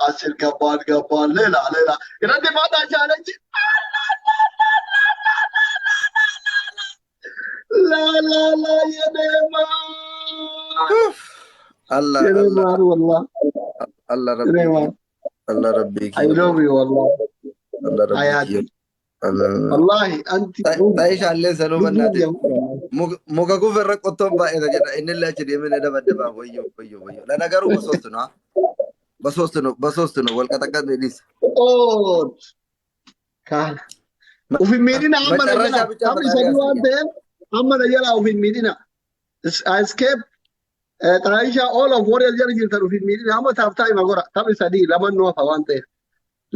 አስር ገባን ገባን ሌላ ሌላ irratti faataa challenge la la la የኔማ Allah የኔ Allah ማር ወላሂ Allah የኔ rabbii ማር Allah rabbii I love you ወላሂ Allah rabbii ሀያቲ Allah ወላሂ አንቲ Xaayishaallee sanuu ልቡ bannaate muka kufa irra qottoon baay'ata jedha innillee achi deemee ni dabadaba wayyo wayyo wayyo ለነገሩ በሶስት ነው በሶስት ነው በሶስት ነው ወልቀጠቀጥ ዲስ ኦት ካል ufin miidhina amma na መጨረሻ jala ብቻ taphni ፈጣሪ sadii waan ያሳያል። ta'eef amma na jala ufin miidhina escape xaayishaa all of warrior jala jirtan ufin miidhina amma taaftaa hima gora taphni sadii laman nu hafa waan ta'eef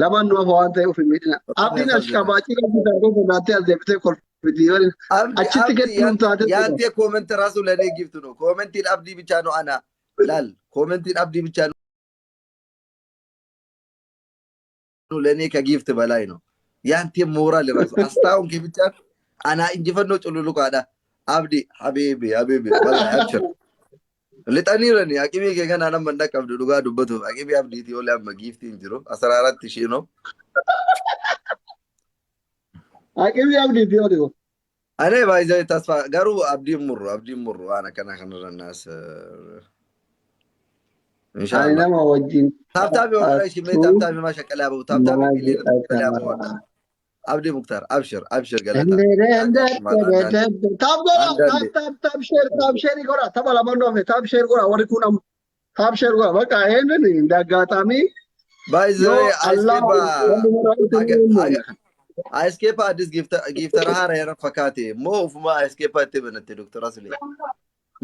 laman nu hafa waan ta'eef ufin miidhina በጣም abdiin ያሳዝናል። ashqabaacii qabdu tokko naattee as deebitee kolfiti አብዲ achitti አብዲ kennuun taate ያንተ ኮመንት ራሱ ለእኔ ጊፍት ነው። ኮመንቲን አብዲ ብቻ ነው አና ላል ኮመንቲን አብዲ ብቻ ነው ለእኔ ከጊፍት በላይ ነው። ያንተ ሞራል ራሱ አስታውን ብቻ አና እንጂፈኖ ጩሉሉቃዳ አብዲ ሀቢቢ ሀቢቢ ወላሂ አብሽር lixaniirani aqimii kee kanaan amma hin dhaqqabdu dhugaa dubbatuuf aqimii abdiitii olee amma giiftiin jiru 14,000 ነው. Aqimii abdiiti yoo dhigo. Ane baay'ee tasfa garuu abdiin murru abdiin murru waan akkana kanarra naas Ani inshaallah. nama wajjin Taaptaabii warra ishimee taphattu taaptaabii maa shaqqalee ababu taaptaabii maal miiliyoona tokko galee jedhama. ababu Abdii Muktaar abshir abshir galata. Taap godha አንዳንዴ taap taap taap share taap share godha tapha lamaan dhufe taap share godha warri kun amma taap share godha bakka eenyuun እንደ አጋጣሚ ባይዘ yoo Allah አይስኬባ wanni mara itti uumamu. አይስኬፓ አዲስ ጊፍተር haara yana fakkaate moo ufuma አይስኬፓ itti banatte Dr. Asli.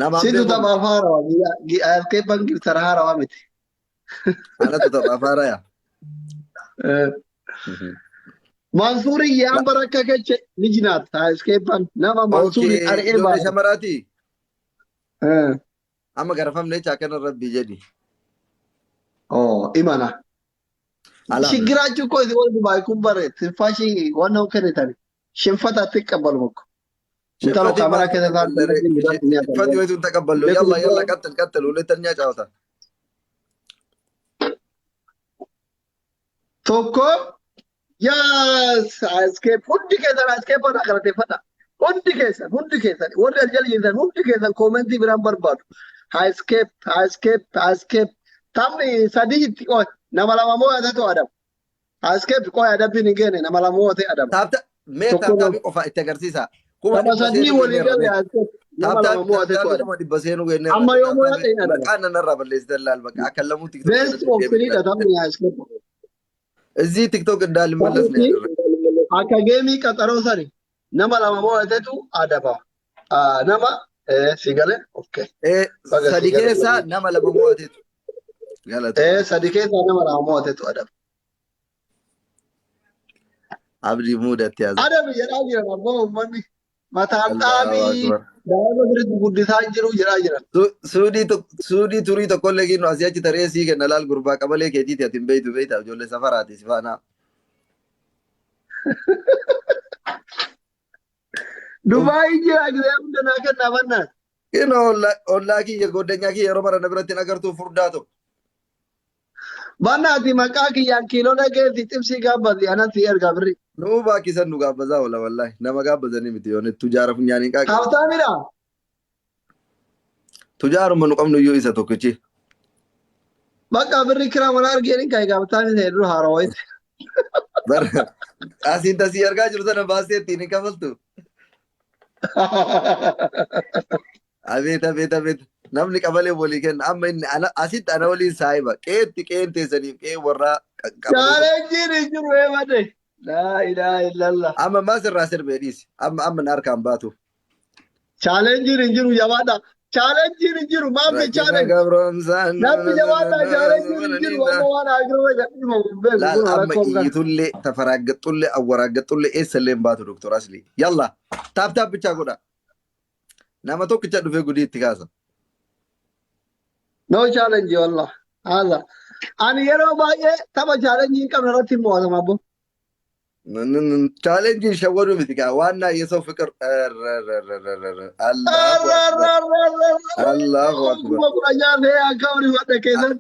Namaan Situ beekamu taphaaf haarawaa askeeppan giftara haarawaa miti. anatu taphaaf haaraya. Mansuuri yaan barakka keche ni jinaat askeeppan nama Mansuuri Okay, ari'ee ijoollee baase. shamaraati. Amma garafamne jecha akkana rabbii jedhi. Oh imana. Alaam. ሽግራችሁ እኮ እዚህ ወልድ ባይኩን በሬ ትንፋሽ ዋናው ከኔታኒ ሽንፈት አትቀበሉም እኮ እንተሎ ሽንፈት ካሜራ ከተታ ሽንፈት ህይወቱን ተቀበሉ። ያላ ያላ ቀጥል ቀጥል። ሁለተኛ ጨዋታ tokko yes escape hundi keessan escape irraa galateeffadha hundi keessan hundi keessan warri as jala jirtan hundi keessan koomentii biraan barbaadu haa escape haa escape haa escape taphni sadii itti qoy nama lama moo'atetu adaba haa escape qoy adabbiin hin geenne nama lama moo'ate adaba taapta mee tokko taaptaabii qofa itti agarsiisa. Kuma tapha dhibba sadii seenuu walii kenneerra gale mee. haa escape nama lama Taaptaabii moo'atetu taaptaabii adaba kuma dhibba seenuu kenneerra. amma yoo moo'ate Taaptaabii hin adaba maqaan nanarraa balleessitan laal bakka akka lamuu tiktok best irratti of three dha deebiin taphni haa escape እዚህ ቲክቶክ እንዳልመለስ ነው ያደረገው። Akka geemii qaxaroo sani nama lama moo'atetu adaba. Nama si gale okay. Baga si sadi gale. keessa nama lama mo'atetu galata. Sadi keessaa nama lama moo'atetu adaba. Abdii muudatti yaasa. Adabi jedhaa jiran abboo uummanni mataan Allahu dhaabii akbar. daa'ima sirriitti guddisaa hin jiru jedhaa jiran. Suudii turii tokkollee kennu asii achi taree sii kenna laal gurbaa qabalee keetiiti ati hin beeytu beeyta ijoollee safaraati si faana. Dubaayii jira gisee hunda naa kennaa bannaan. Kino ollaa kiyya goddanyaa kiyya yeroo mara na biratti hin agartuu furdaa tokko. Bannaati maqaa kiyyaan kiiloo dhageessi cimsii gaabbati anatti ergaa birri. Nuu baakkisan nu gaabbazaa oola wallaahi nama gaabbazanii miti yoon tujaara funyaaniin qaaqe. Haaftaamidha. Tujaaruma nu qabnu iyyuu isa tokkichi. Bakka birri kiraa mana argeen hin ka'e gaaftaami ta'e dura haarawaa. Asiin tasii argaa jiru sana baasee ittiin hin kafaltu. Abeet abeet abeet namni qabalee walii kenna amma inni ana asitti ana waliin saahiba qeetti qeen teessaniif qeen warraa qabalee. Chaalenjiin hin jiru eebade. Laa ilaaha illallah. Amma maas irraa sirbee dhiisi amma amma na harkaan baatu. Chaalenjiin hin jiru jabaadha. Chaalenjiin hin jiru maammi Rakkina chaalenji. gabroomsaan. Namni jabaadha chaalenjiin hin jiru amma waan agirra gadhiifamu hin beeku Laal kun amma rakkoon kana. iyyitullee tafaraaggaxxullee awwaraaggaxxullee eessallee hin baatu Doktor Aslii. Yalla taap taap bichaa godha. Nama tokkicha dhufee gudii itti kaasa. No challenge wallah. Haala. Ani yeroo baay'ee tapha chaalenjii hin qabne irratti hin mo'atama abbo. Challenge shawwaduu miti gaa waan naa የሰው ፍቅር Allahu Akbar, Allahu Akbar. 16,000 ta'ee akka horii fadha keessatti.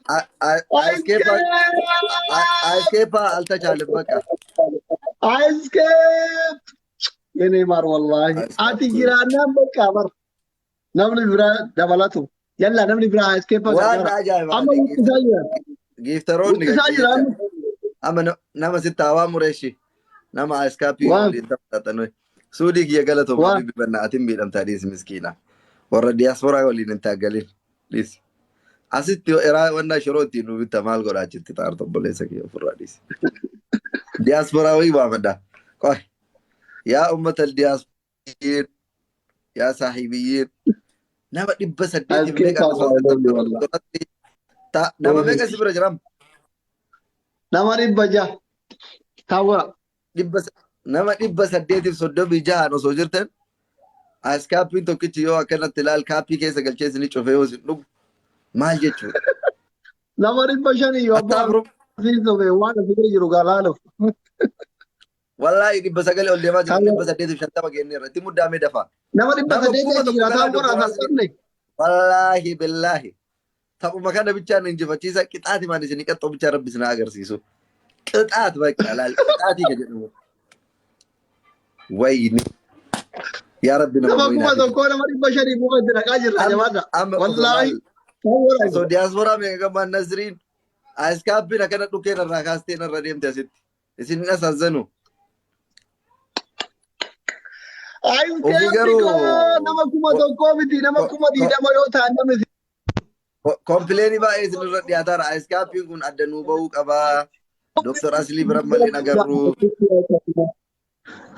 Escape አልተቻለም በቃ። Escape! የኔ ማር wallahi. Ati jiraannaan bakka bar. Namni biraa dabalatu. Yalla, namni biraa escape Waan gargaara. ajaa'iba. Amma guddisaa jira. Gifteroonni Guddisaa jira amma. Amma nama sitti hawaa mureeshi nama escape Waan. Waliin taphatan suudii kiyya galatoo. Waan. Habibi banna atin miidhamtaa dhiisi, miskiina warra diyaasporaa waliin hin taaggalin dhiisi. Asitti eraa wannaa shiroo ittiin nu bitta maal godhaa achitti xaarta obboleessa kiyya ofirraa dhiisi. Diyaasporaa wayii waamadha. Qoy, yaa ummata diyaasporaa, yaa saahibiyyiin, nama 800 Escape meeqa wallahi. Nama meeqa si bira jiram? Nama 600. Taawwara. Nama 836n osoo jirtan escapeiin tokkichi yoo akkanatti ilaal kaappii keessa galchee isinii cufee yoo isin dhugu maal jechuudha? Nama 500 yoo abbaa Attaafru asiin waan asirra jiru galaaluuf. Wallaahi 900 ol deemaa jira. Taawwara. 850 geenyeerra, itti muddaamee dafaa. Nama dhibba Nama saddeet 1000 jira galaa taawwara doktora. salphanne. Wallaahi billaahi taphuma kana bichaan injifachiisa qixaati maan isinii qaxxoo bichaa rabbi isin haa agarsiisu. Qixaat bakka laal qixaatii ka jedhamu. Wayni yaa rabbi nama Nama kuma mo'inaa. tokkoo nama 500 muka itti naqaa jirra jabaadha. Amma osoo Wallaahi. laal Taawwara. osoo diyaasporaa meeqa qabaan Nasriin escapeiin akkana dhukkeen irraa kaastee irra deemte asitti isin hin asazzanu. Ofii garuu Nama 1000 miti, nama 20,000 yoo ta'an namni Complainii baay'ee isinirra dhiyaataara. Escapeiin kun adda nuu bahuu qabaa. Doktor Aslii bira malee hin agarru.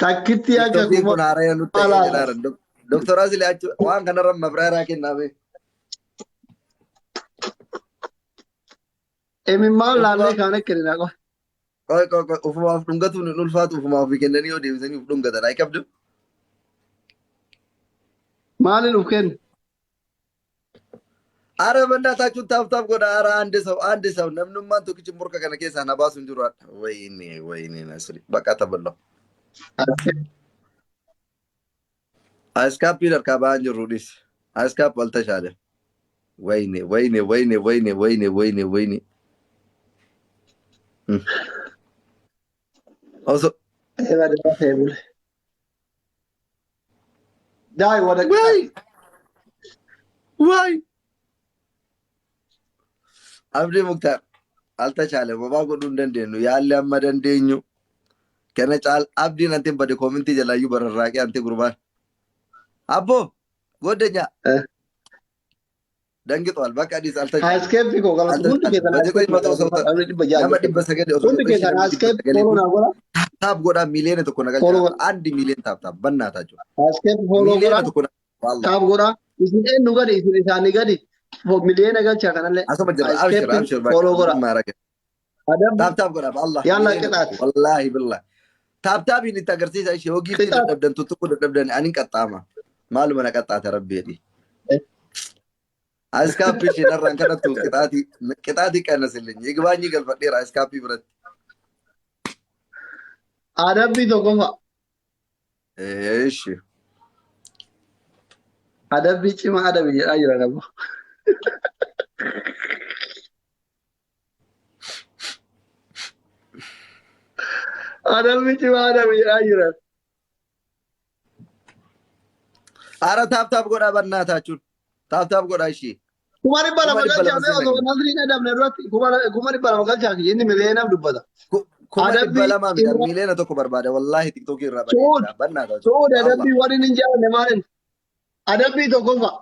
Takkitti akka TikTokiin kuma kun haaraya nutti ta'ee alaala. jedhaara. Doktor Aslii achi waan kanarra mabraaraa kennaame. Imimmaan laallee kaan akka inni qofa. Qoy qoy qoy, ufumaaf dhungatuun hin ulfaatu, ufumaaf ofii kennanii yoo deebisanii uf dhungatan ay qabdu. Maaliin uf kennu? Ara በእናታችሁ tap tap godha. Ara አንድ ሰው አንድ ሰው namnummaan tokkichi morka kana keessaa na baasu hin jiru. ወይኔ ወይኔ Nasri በቃ ተበላሁ። Escapeiin harkaa ba'aan jirru dhis. Escape አልተቻለም። ወይኔ ወይኔ ወይኔ ወይኔ ወይኔ ወይኔ ወይኔ Osoo Daai wada ወይ ወይ Abdii Muktaar አልተቻለም። Homaa godhuu hin dandeenyu. Yaalli amma dandeenyu. Kana caal abdiin antiin bade commentii jalaayyuu bararraaqee anti gurbaan. Abboo ጎደኛ ደንግጧል። በቃ ዲስ አልተቻለም። Escape koo galatu hundi keessan በዘጠኝ መቶ ሰው 600. Nama 900 osoo Hundi keessan escape follow naa godha. Tap godhaa, 1 million na Follow galcha. 1 million tap tap በእናታችሁ Escape follow ሚሊየነ godha. tokko والله Tap godha. Isin eenyu gadi isin isaanii gadi miliyoona galcha kanallee. Asuma jira, abshir abshir. Follow godha. ማረገ Adabbi Tap tap godhaa በአላህ Yalla miliyoona ቅጣት. tokko wallaahi billah tap tapiin itti agarsiisa ishee yoo giiftii Qixaat. Dadhabdan tuttuquu dadhabdan anin qaxxaama maaluma na qaxxaata rabbi jedhi. Escape ishee narraan kadhattu qixaatii qixaatii qannasiልኝ ይግባኝ galfadheera escape biratti. Adabbii tokkoffaa. እሺ. Adabbii cimaa adabi jedhaa jira nama. Adabbii cimaa adabi jedhaa jira. አረ tap tap godhaa በእናታችሁን tap tap godhaa ishee. 200,000 Kuma dhibba galchaa lama mee seenaa osoo Nasriin adabne duratti 200,000 galchaa inni miliyoonaaf dubbata. Kuma dhibba Adabbii lamaa miti cimaa 1 million barbaada wallaahi TikTokii irraa Suud badeera በእናታችሁ Suud በአላህ adabbii warri hin jaallanne maalin adabbii tokkoffaa.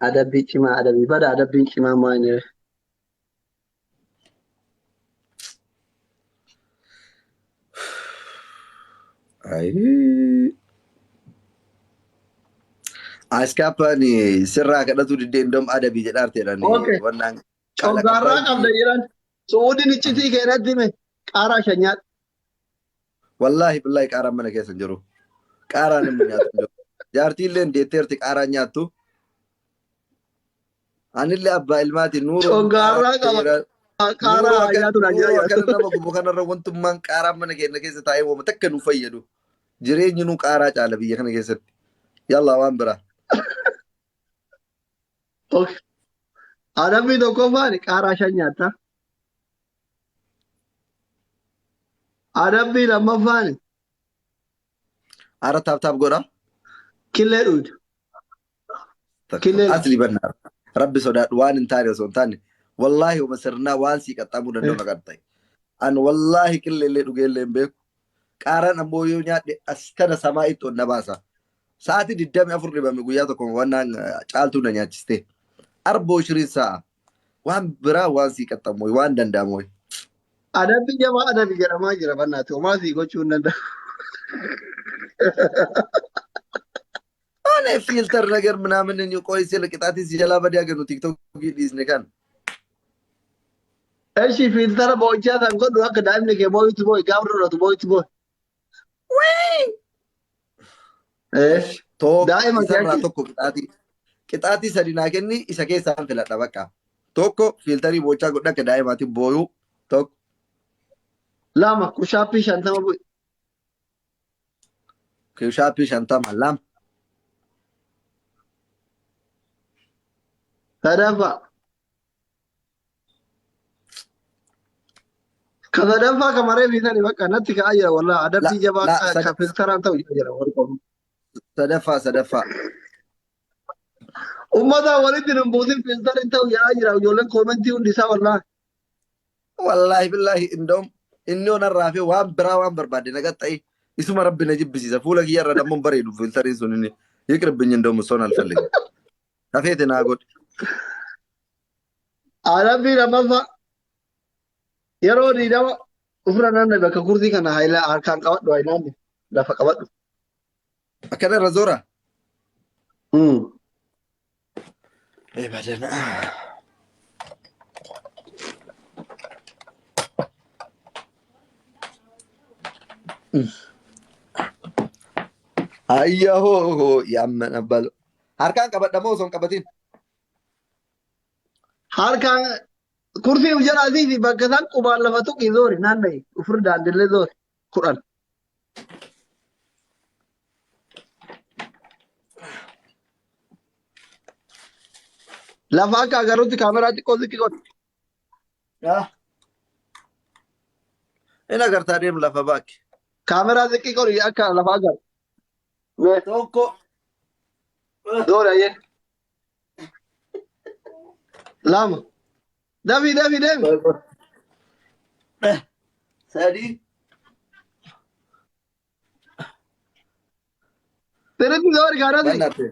Adabbii cimaa adabii bada adabbiin cimaa maal? Ay. Escapean sirraa kadhatu diddee indoom adabii jedhaarteedhaan Okay. wannaan qaala Coggaarraa qabbaa'u qabda jedhan. Suudiin iccitii keenyatti hime qaaraa shan nyaadha. Wallaahi billaahi qaaraan mana keessa hin jiru. Qaaraan namni nyaatu hin jiru. Jaartiillee deetteerti qaaraan nyaattu. Anillee abbaa ilmaati nuuru Coggaarraa qaba. Qaaraa Nuuroo haa akka nyaatu naan nuuroo jedhaa akkana jira. nama gubu kanarra wantummaan qaaraa mana keenya keessa taa'ee wooma takka nu fayyadu. Jireenyi nu qaaraa caala biyya kana keessatti. Yallaa waan biraa. Okay. Adabbii tokkoffaan qaaraa shan nyaatta. Adabbii lammaffaan Ara tap tap godha. Killee dhuyda. Killee lama. Asli bannaa. Rabbi sodaadhu waan hin taane osoo hin taane. Wallaahi uma sirnaa waan sii qaxxaamuu danda'u na qaxxae. An wallaahi qillee illee dhugee illee hin beeku. Qaaraan ammoo yoo nyaadhe as kana samaa itti ol na baasa. Sa'aatii 24 dhibame guyyaa tokko waan caaltuu na nyaachiste. Arboo shiriin sa'a. Waan biraa waan sii qaxxamu waan danda'amu. Adabbi jabaa adabi jedhamaa jira bannaati. Homaa sii gochuu hin danda'u. Ane filter ነገር ምናምን ቆይ ስለ ቅጣት ሲጀላ በዲያ ገኑ ቲክቶክ dhiisne kan. Eshi fiiltara boo'ichaa san godhu akka daa'imni kee boo'itu boo'i gaafa dhalatu boo'itu boo'i. Eh, Tokko daa'ima kee isarraa achi tokko qixaatii qixaatii sadi naa kenni isa keessaan filadha bakka. Tokko fiiltarii boochaa godha akka daa'imaatiin booyuu tokko. Lama kushaappii 50 bu'i. Kushaappii 50 lama. Sadaffaa. Ka sadaffaa ka maree fiisanii bakka natti ka'aa jira wallaahi La adabbii jabaa la ka sad fiiltaraan ta'u jira warri qabu. Sadaffaa sadaffaa. Ummata walitti nun buusin fiiltariin ta'u jedhaa jira ijoolleen koomentii hundi isaa wallaahi. Wallaahi billaahi indoom inni onarraa fi waan biraa waan barbaade na qaxxa'i. Isuma rabbi na jibbisiisa. Fuula kiyya irra dammoon bareedu fiiltariin sun inni. Yiqirbiኝ እንደውም እሱን አልፈልግም። ከፌት naa godhi. Adabbii lammaffaa yeroo 20 ofirra naanna'e bakka kurtii kana harkaan qabadhu haa naanne lafa qabadhu. Akkana irra zoora. Ee badana. Ayya hoo hoo yaamman abbalo. Harkaan qabadha moo osoo hin qabatin? Harkaan kurtii uf jalaa siisi bakka isaan qubaan lafa tuqi zoori naanna'i ofirra daandillee zoori 10. Lafa akka agarrutti kaameraa xiqqoo sitti godhi. Inni agartaa deemu lafa baaki. Kaameraa xiqqii godhi akka lafa agarru. Mee Tokko. zoori ayyee. Lama. Dafii dafii deemi. Sadi. Sirriitti zoori kaanasi. Bannaate.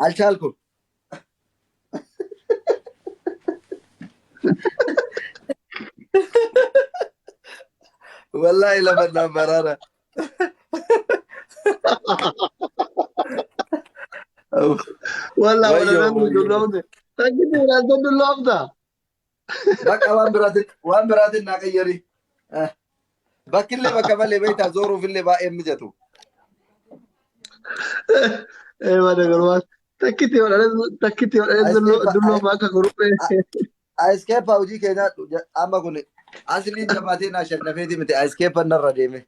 Alchaalkum. Wallaahi lafa naan baraara. Wallaa wala Wayyoo namni wayyoo. dulloomte. Takkitti ilaaltee dulloomta. Bakka waan biraatiin waan biraatiin naa qayyari. Bakkillee bakka malee beektaa zooruufillee baay'ee mijatu. Ee mana garbaas. Takkitti takkitti dullooma akka kuruphee. Aiskeepaa hojii kee nyaadhu amma kun asliin jabaatee naa shannafeeti miti aiskeepaan narra deeme.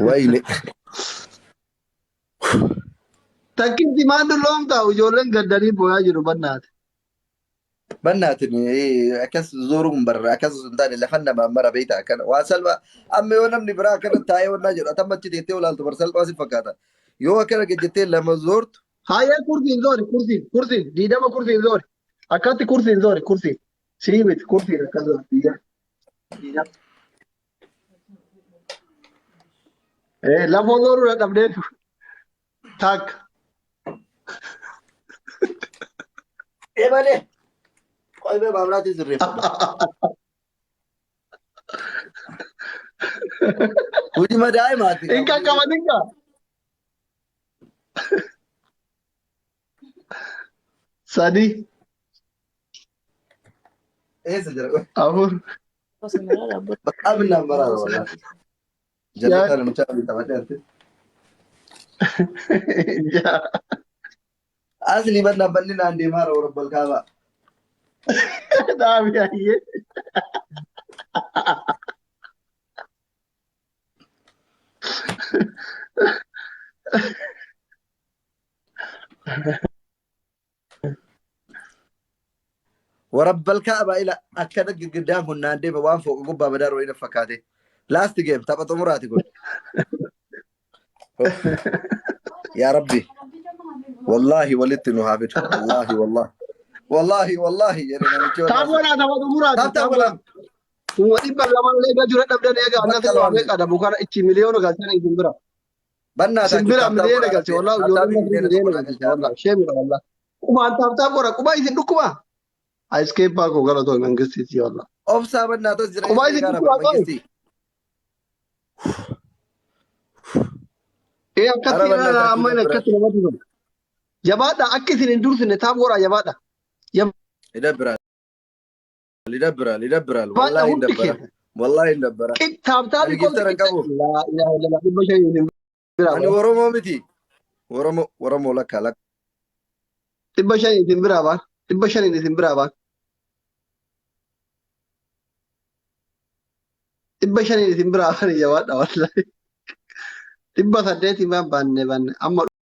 Wayne. Takkitti maan dulloomta ijoolleen gaddanii boo'aa jiru bannaate. Bannaatin akkas zooruun barra akkas osoo hin taane lafan namaan mara beektaa akkana waan salphaa amma yoo namni biraa akkana taa'ee wannaa jedhu atamma achi teettee olaaltu bar salphaa si fakkaata. Yoo akkana gejjettee lama zoortu. Hayyee kursiin zoori kursiin kursiin 20 kursiin zoori. Akkatti kursiin zoori kursiin. Sii miti kursiin akkas zoori 20. 20. Eh lafoo zooruu dadhabdeetu. Takka. Ebalee. Qoy bee maamlaatiin sirreeffadha. Hojii madaa'imaati. Hin qaqqabatin kaa. Sadi. Eessa jira? Afur. Bakka naan baraara wallaahi. Jannata namicha taphadhee arte. Ja'a. Asli bannaan bal'inaan deemaa jira rabbal kaabaa. Dhaabi ayyee. Warabbal kaaba ila akkana girgiddaan kun naan deeme waan fooqa gubbaa badaa rooyina fakkaate. Last game tapha xumuraati kun. Yaa Rabbi. Wallaahi walitti nu haa fidu. Wallaahi wallaahi. Wallaahi wallaahi jedhe namichi Taaf wallaahi. godhaa tapha xumuraati. Taaf taaf Taaf godhaa. godhaa. Kuma 200 illee egaa jira dhabdan egaa Bakka akkasii waa lama. meeqa dhabu kana ichi miliyoona galchan isin bira. Bannaa Isin taachuu bira taaf taaf miliyoona godhaa. galche wallaahi Taaf ijoolleen taafii Masrii miliyoona miliyoona tokko naa galche galchaa. wallaahi sheemidha wallaahi. Qubaan taaf taaf godha qubaa isin dhukkuba. Eskeeppaa koo galatoo mangistiiti wallaahi. Obsaa bannaa tos jira Qubaa isa isin gaara dhukkuba bar qoy. mangistii. Ee Ara akkatti bannaa taachuu amma inni dabbara. akkatti namatti tola. Jabaadha akka isin hin dursine taaf godhaa jabaadha. ይደብራል ይደብራል ይደብራል። Jabaadha ወላሂ hundi ይደበራል keessa. ወላሂ ይደበራል። Taaptaabii Ani giftara qolti hin qabu. laa ilaaha illallah 500 isin biraa Ani baan. Oromoo miti. Oromoo Oromoo lakka lakka. 500 isin biraa baan. 500 isin biraa baan. 500 isin biraa baan jabaadha wallaahi. 800 baan baanne baanne amma.